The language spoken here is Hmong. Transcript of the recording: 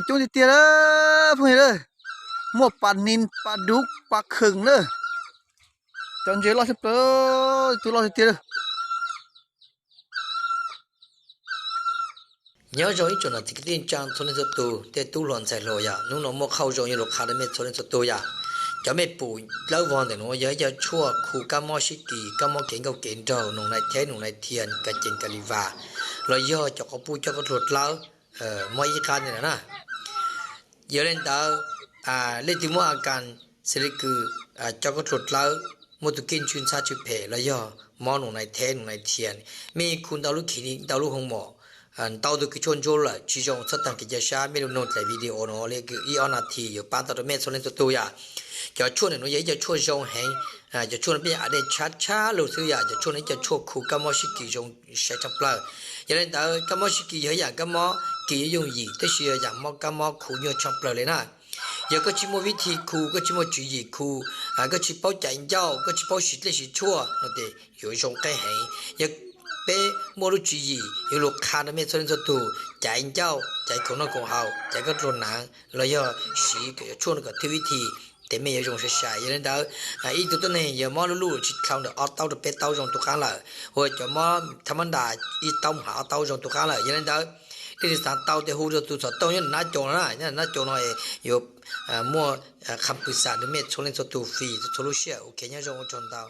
coob tiag tiag lawm phooj ywg lawm. Muaj pas nis pas dub pas khwm lawm. Cov ntses loj tshaj plaws, tus loj tiag tiag lawm. Nyob zoo ib tsoom niam txiv kwv tij neej tsa txhua leej txhua tus, tej tub hluas ntxhais hluas yom, hnub no muaj qhauj zoo yuav lug qha rau mej txhua leej txhua tus yom. Cov mej pum dlawb vog ntawm nuav yog ib co tshuaj khu kab mob sib kis, kab mob kev nkauj kev nraug, nus nais theb, nus nais thias, kas cees kas li vas, los yog cov quas puj coj khaub dluag dlawb, mob ib qab ntawd na. Yog li ntawd, leej twg muaj a kas xws li kws coj khaub dluag dlawb, muaj tus kev ntswj ntxhab tsw phem los yog mob nus nais theb nus nais thias, mej khu ntau lub khiv ntau lub hoo mom, ntau tug kws tshuaj ntsuab lawm tsis zoo, txhob taag kev ca sab, mej lug noog dlaim video no li kws ib ob nas this yuav paab tau rau mej txhua leej txhua tug yom. Cov tshuaj ntawm nuav yog ib co tshuaj zoo heev. Cov tshuaj no peb yog a dej tshab tshab lug xwb yom, cov tshuaj no ib co tshuaj khu kab mob sib kis zoo sai tshaj plaws. Yog li ntawd kab mob sib kis yog ib yaam kab mob kis yuav yooj yim, tab sis yog yaam mob kab mob khu nyuaj tshaj plaws li na. Yog koj tsis muaj vib thi khu, koj tsis muaj tswv yim khu, koj tsis paub caiv ncauj, koj tsis paub siv dlej siv tshuaj no tes yuav zoo qeb heev. Yog peb muaj lub tswv yim yuav lug qha rau mej txhua leej txhua tug caiv ncauj, caiv khoom noj khoom haus, caiv khaub dluag naav los yog siv cov tshuaj no kom thwj vib thi, tes mej yuav zoo sai sai. Yog li ntawd, ib tug tuab neeg yog mob lub luj tsis dlhau ntawm ob taub rau peb taub zoo tu qaab lawm, ua cov mob thab mab nras ib taub mus hab ob taub zoo tu qaab lawm. Yog li ntawd, leej twg xaav tau tes hu rau tus xov tooj nyob nab coos no na, nyob nab coos no yuav muaj qha pwm xam rau mej txhua leej txhua tus fis txhua lub sij hawm. Ok, nyob zoo ua tsaug ntau.